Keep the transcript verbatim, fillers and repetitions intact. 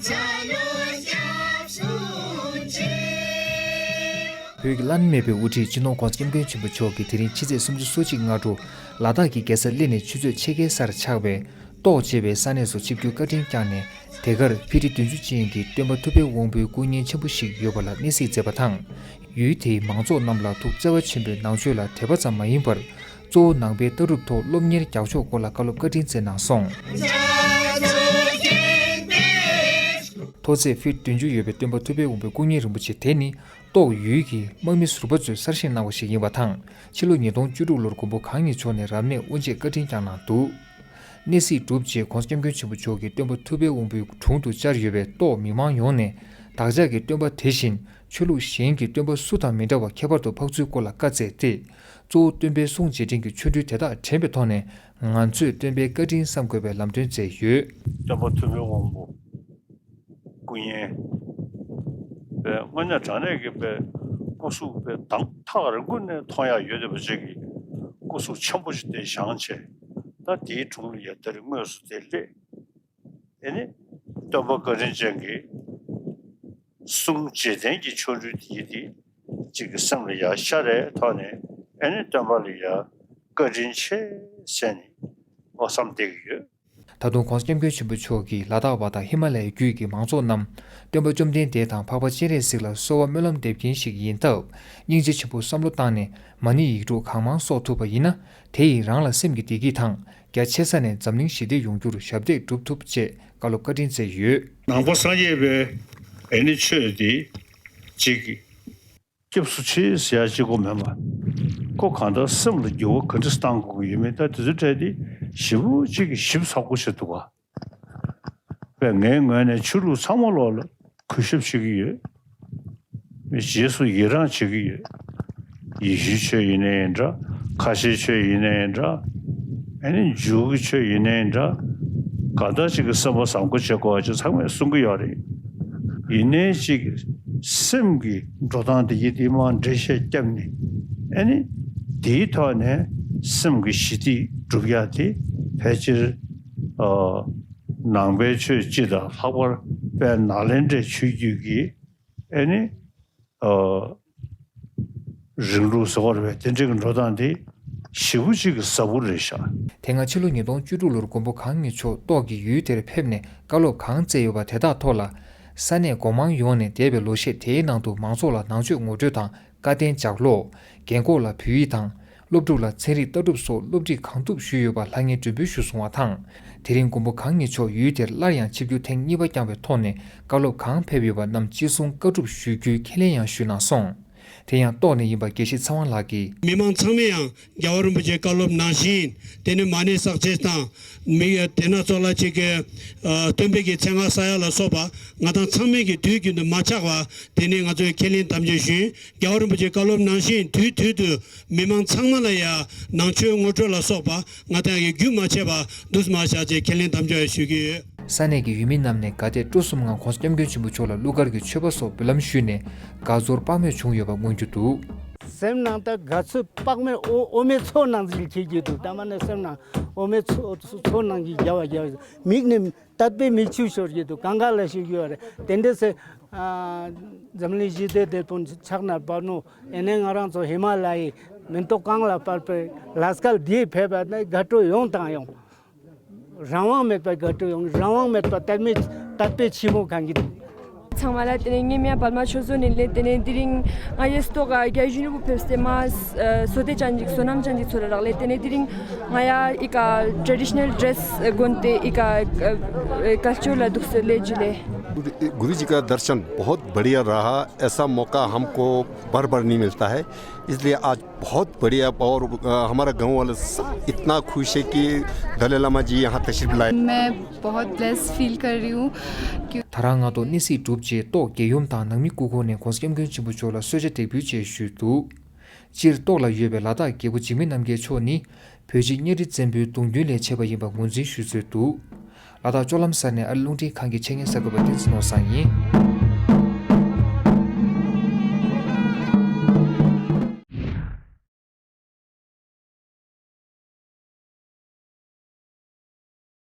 བོད་ཀྱི་བླ་ན་མེད་པའི་དབུ་ཁྲིད་སྤྱི་ནོར་༧གོང་ས་༧སྐྱབས་མགོན་ཆེན་པོ་མཆོག་གིས་དེ་རིང་ཕྱི་ཚེས་སོ་གཅིག་སྔ་དྲོ་ལ་དྭགས་ཀྱི་རྒྱལ་ས་གླེ་ནས་ཆུ་ཚོད་ཕྱེད་ཀའི་སར་ཆགས་པའི་ཏོག་ཅེས་པའི་ས་གནས་སུ་ཆིབས་བསྒྱུར་བཀའ་དྲིན་བསྐྱངས་ནས། དེ་གར་ཕི་ཊི་བདུན་ཅུ་ཅན་གྱི་སྟོན་པ་ཐུབ་པའི་དབང་པོའི་སྐུ་བརྙན་ཆེན་པོ་ཞིག་ཡོད་པ་ལ་གནས་གཟིགས་མཛད་པ་དང་། ཡུལ་དེའི་མང་ཚོགས་རྣམས་ལ་ཐུགས་བརྩེ་བ་ཆེན་པོས་ནང་ཆོས་ལ་དད་པ་ཙམ་མ་ཡིན་པར། གཙོ་བོ་ནང་པའི་ལྟ་གྲུབ་ཐོག་སློབ་གཉེར་རྒྱག་ཕྱོགས་སྐོར་ལ་བཀའ་སློབ་བཀའ་དྲིན་སྩལ་གནང་སོང་། མཐོ་ཚད་ཕིཊ་བདུན་ཅུ་ཡོད་པའི་སྟོན་པ་ཐུབ་པའི་དབང་པོའི་སྐུ་བརྙན་རིན་པོ་ཆེ་དེ་ནི། ཏོག་ཡུལ་གྱི་དམག་མི་ཟུར་པ་ཚོས་གསར་བཞེངས་གནང་བ་ཞིག་ཡིན་པ་དང་། ཕྱི་ལོ་ཉིས་སྟོང་བཅུ་དྲུག་ལོར་མགོན་པོ་གང་ཉིད་མཆོག་ནས་རབ་གནས་དབུ་འབྱེད་བཀའ་དྲིན་བསྐྱངས་གནང་འདུག་གནས་གཟིགས་གྲུབ་རྗེས་༧གོང་ས་༧སྐྱབས་མགོན་ཆེན་པོ་མཆོག་གིས་སྟོན་པ་ཐུབ་པའི་དབང་པོའི་དྲུང་དུ་བཅར་ཡོད་པའི་ཏོག་མི་མང་ཡོངས་ནས། བདག་ཅག་གི་སྟོན་པ་དེ་བཞིན་ཆོས་ལུགས་གཞན་གྱི་སྟོན་པ་སུ་དང་མི་འདྲ་བ་ཁྱད་པར་དུ་འཕགས་ཚུལ་སྐོར་ལ་བཀའ་སྩལ་ཏེ། གཙོ་བོ་སྟོན་པའི་གསུང་རྗེས་དྲན་གྱི་ཆོ་འཕྲུལ་དེ་དག་དྲན་པའི་ཐོག་ནས། ང་ཚོས་སྟོན་པའི་བཀའ་དྲིན་བསམ་དགོས་པའི་ལམ་སྟོན་མཛད་ཡོད། སྟོན་པ་ཐུབ་པའི་དབང་པོ་སྐུ་བརྙན་པའི་དངོས་གནས་དྲང་གནས་ཀྱི་པའི་སྐུ་གཟུགས་པའི་གདངས་ཐག་རིང་པོ་ནས་མཐོང་ཡག་ཡོད་བསྡད་པ་ཅིག་གི་སྐུ་གཟུགས་ཆེན་པོ་ཞིག་དེ་བཞེངས་བྱས། ད་དེའི་དྲུང་ལ་ཡ་དེར་དངོས་སུ་དེ་སླེབས། ཨེ་ནི་སྟོན་པ་བཀའ་དྲིན་ཅན་གྱི་གསུང་རྗེས་དྲན་གྱི་ཆོ་འཕྲུལ་དེ་ཡི་དེ་ཅིག་གི་སེམས་ལ་ཡ་ཤར་རེ་ཐོག་ནས། ཨེ་ནི་སྟོན་པ་ལ་ཡ་བཀའ་དྲིན་ཆེ་ཟེར་ནས་ཨོ་བསམ་བསྡད་ཀྱི་ཡོད། ད་དུང་༧གོང་ས་༧སྐྱབས་མགོན་ཆེན་པོ་མཆོག་གིས་ལ་དྭགས་པ་དང་ཧི་མ་ལ་ཡའི་རྒྱུད་ཀྱི་མང་ཚོགས་རྣམས་སྟོན་པ་བཅོམ་ལྡན་འདས་དང་འཕགས་པ་སྤྱན་རས་གཟིགས་ལ་གསོལ་བ་སྨོན་ལམ་འདེབས་མཁན་ཞིག་ཡིན་སྟབས། སྙིང་རྗེ་ཆེན་པོས་བསམ་བློ་བཏང་ནས་མ་ཎི་ཡིག་དྲུག་གང་མང་སོགས་ཐུབ་པ་ཡིན་ན། དེ་ཡིས་རང་ལ་སེམས་ཀྱི་བདེ་སྐྱིད་དང་། རྒྱ་ཆེ་ས་ནས་འཛམ་གླིང་ཞི་བདེ་ཡོང་རྒྱུར་ཞབས་འདེགས་སྒྲུབ་ཐུབ་ཅེས་བཀའ་སློབ་བཀའ་དྲིན་སྩལ་ཡོད། ནང་པ་སངས་རྒྱས་པའི་ཨེ་ནི་ཆོས་འདི་ཅིག་སྐྱབས་སུ་མཆི་ཟེར་ཡ་གཅིག་པོ་མེད་པ། ཁོ་གང་ལྟར་སེམས་ལ་འགྱུར་བ་ག་འདྲ་བཏང་དགོས་ཀྱི་ཡོད་མེད། ད་དེ་ཚོའི་གྲས་འདི་ཞེ་པོ་ཅིག་གི་ཞིབ་ཚགས་པོ་བྱེད་འདུག་ག། པས་ངའི་ངོས་ནས་ཆོས་ལུགས་ཚང་མ་ལོག་ལ་གུས་ཞབས་བྱེད་ཀྱི་ཡོད། རྗེས་སུ་ཡི་རང་བྱེད་ཀྱི་ཡོད། ཡེ་ཤུའི་ཆོས་ཡིན་ནའི་འདྲ། ཁ་ཆེའི་ཆོས་ཡིན་ནའི་འདྲ། ཨ་ནི་འཇུའུ་གི་ཆོས་ཡིན་ནའི་འདྲ། གང་ལྟར་ཅིག་གི་བསམ་པ་བཟང་པོ་བྱེད་དགོས་པ་ཅིག་ཚང་མས་གསུང་གི་ཡོད་རེད། ཡིན་ནའི་ཅིག་སེམས་ཀྱི་འགྲོ་སྟངས་དེ་ཡི་དེ་མ་འགྲེལ་བཤད་བརྒྱབ་ནས། ཨ་ནི་དེའི་ཐོག་ནས་སེམས་ཀྱི་ཞི་བདེ་སྒྲུབ་ཡ་དེ་ཕལ་ཆེར་ཨ། ནང་པའི་ཆོས་སྤྱི་དང་ལྷག་པར་དཔལ་ནཱ་ལེནྡྲའི་ཆོས་བརྒྱུད་ཀྱི་ཨེ་ནི་ཨ་རིང་ལུགས་ཟེར་བ་རེད་པས། དེ་འདྲའི་གི་འགྲོ་སྟངས་དེ་ཞེ་པོ་ཅིག་གི་ཟབ་པོ་རེད་ཤག། དེ་སྔ་ཕྱི་ལོ་ཉིས་སྟོང་བཅུ་དྲུག་ལོར་མགོན་པོ་གང་ཉིད་མཆོག་ཏོག་གི་ཡུལ་དེར་ཕེབས་ནས་བཀའ་སློབ་གང་སྩལ་ཡོད་པ་དེ་དག་ཐོག་ལ། ས་གནས་འགོ་མང་ཡོངས་ནས་འདས་པའི་ལོ་ཤས་དེའི་ནང་དུ་མང་ཚོགས་ལ་ནང་ཆོས་ངོ་སྤྲོད་དང་བཀའ་བསྟན་ལྗགས་ཀློག། རྒན་འཁོགས་ལ་བོད་ཡིག་དང་། སློབ་ཕྲུག་ལ་ཚན་རིག་ལྟ་གྲུབ་སོགས་སློབ་ཁྲིད་གང་ཐུབ་ཞུས་ཡོད་པ་ལྷང་ངེར་མགྲོན་འབོད་ཞུས་སོང་བ་དང་། དེ་རིང་མགོན་པོ་གང་ཉིད་མཆོག་ཡུལ་དེར་སླར་ཡང་ཆིབས་བསྒྱུར་ཐེངས་གཉིས་པ་བསྐྱངས་པའི་ཐོག་ནས་བཀའ་སློབ་གང་ཕེབས་ཡོད་པ་རྣམས་ཅི་གསུང་བཀའ་སྒྲུབ་ཞུ་རྒྱུའི་ཁས་ལེན་ཡང་ཞུས་གནང་སོང་། དེ་ཡང་ཏོག་ནས་ཡིན་པ་དགེ་བཤེས་ཚེ་དབང་ལགས་ཀྱིས། མི་མང་ཚང་མས་ཡང་རྒྱལ་བ་རིན་པོ་ཆེའི་བཀའ་སློབ་ནང་བཞིན། དེ་ནས་མ་ཎི་བསགས་བྱེད་དང་། མི་དེ་ན་ཚོགས་ལ་ཅིག་གི་ཨ་སྟོན་པའི་གི་མཚན་སྔགས་བསགས་ཡ་ལ་སོགས་པ་ང་དང་ཚང་མས་ཀྱི་དུས་རྒྱུན་དུ་མ་ཆག་པ་དེ་ནས་ང་ཚོས་ཁས་ལེན་དམ་བཅའ་ཞུས། རྒྱལ་བ་རིན་པོ་ཆེའི་བཀའ་སློབ་ནང་བཞིན་དུས་དུས་དུ་མི་མང་ཚང་མ་ལ་ཡ་ནང་ཆོས་ངོ་སྤྲོད་ལ་སོགས་པ་ང་དང་གི་རྒྱུན་མ་ཆད་པ་འདུག་མ་བཞག་ཅེས་ཁས་ལེན་དམ་བཅའ་ཞུ་གི་ཡོད། ས་གནས་ཀྱི་ཡུལ་མི་རྣམས་ནས་དགའ་དད་སྤྲོ་གསུམ་ངང་༧གོང་ས་༧སྐྱབས་མགོན་ཆེན་པོ་མཆོག་ལ་གླུ་གར་གྱི་མཆོད་པ་སོགས་འབུལ་ལམ་ཞུས་ནས་དགའ་ཚོར་དཔག་མེད་བྱུང་ཡོད་པ་མངོན་གྱུར་འདུག། སེམས་ནང་ད་དགའ་ཚོར་དཔག་མེད་འོ་འོ་མའི་ཚོགས་ནང་བཞིན་བྱེད་ཀྱི་འདུག། ད་མ་ནས་སེམས་ནང་འོ་མའི་ཚོགས་ཚོགས་ནང་བཞིན་རྒྱ་བ་རྒྱ་བ་མིག་ནས། དད་པའི་མིག་ཆུ་ཤོར་གྱི་འདུག། གང་ག་ལ་ཤོར་གྱི་ཡོད་རེད། དེ་འདྲ་ཟེར། ཨ་འཛམ་གླིང་ཞི་བདེ་དེད་དཔོན་ཕྱག་ན་པ་ནོ། ཨེ་ནས་ང་རང་ཚོ་ཧི་མ་ལ་ཡའི་མེ་ཏོག་གང་ལ་སྤར་པའི་ལ་སྐལ་འདིའི་ཕེབས་པ་ནི་དགའ་སྤྲོ་ཡོང་དང་ཡོང་། རང་དབང་མེད་པའི་དགའ་སྤྲོ་ཡོང་། རང་དབང་མེད་པ་དད་མེད་དད་པའི་ཕྱི་མོ་གང་གི་འདུག། ཚང་མ་ལ་དེ་ནས་ངའི་མིང་བལ་མ་ཆོས་བཟོ་ནི་ལས། དེ་ནས་དེ་རིང་ང་ཡེ་སྟོག་ག་རྒྱ་གཞུང་རིང་པོ་ཕེབས་ཏེ་མ་བསོད་བདེ་ཅན་ཅིག་བསོད་ནམས་ཅན་ཅིག་ཚོར་རག་ལས། དེ་ནས་དེ་རིང་ང་ཡ་ཨི་ཀ་ཊེ་ཌི་ཤ་ནལ་ཌི་རེ་སི་གོན་ཏེ་ཨི་ཀ་ཀལ་ཅར་ལ་འདུག་སེ་ལས་ཅི་ལས། गुरु जी का दर्शन बहुत बढ़िया रहा। ऐसा मौका हमको बार बार नहीं मिलता है, इसलिए आज बहुत बढ़िया। और हमारा गांव वाला सब इतना खुश है कि दलाई लामा जी यहाँ तशरीफ लाए। मैं बहुत ब्लेस्ड फील कर रही हूँ। ད་རང་སྔ་ཐོག་གནས་གཟིགས་གྲུབ་རྗེས་ཏོག་རྒྱལ་ཡུམ་དང་ནང་མི་སྐུ་འཁོར་ནས་༧གོང་ས་༧སྐྱབས་མགོན་ཆེན་པོ་མཆོག་ལ་གསོལ་ཇ་འདེགས་འབུལ་བཅས་ཞུས་འདུག། སྤྱིར་ཏོག་ལ་ཡོད་པའི་ལ་དྭགས་རྒྱལ་པོ་འཇིགས་མེད་རྣམ་རྒྱལ་མཆོག་ནི་བོད་རྗེ་གཉའ་ཁྲི་བཙན་པོའི་གདུང་རྒྱུད་ལས་མཆེད་པ་ཡིན་པ་ངོས་འཛིན་ཞུ་སྲོལ་འདུག། ལ་དྭགས་ལྕོག་ལམ་གསར་ནས་ཨ་རི་རླུང་འཕྲིན་ཁང་གི་ཆེད་གཉེར་གསར་འགོད་པ་བསྟན་འཛིན་ནོར་བཟང་ཡིན།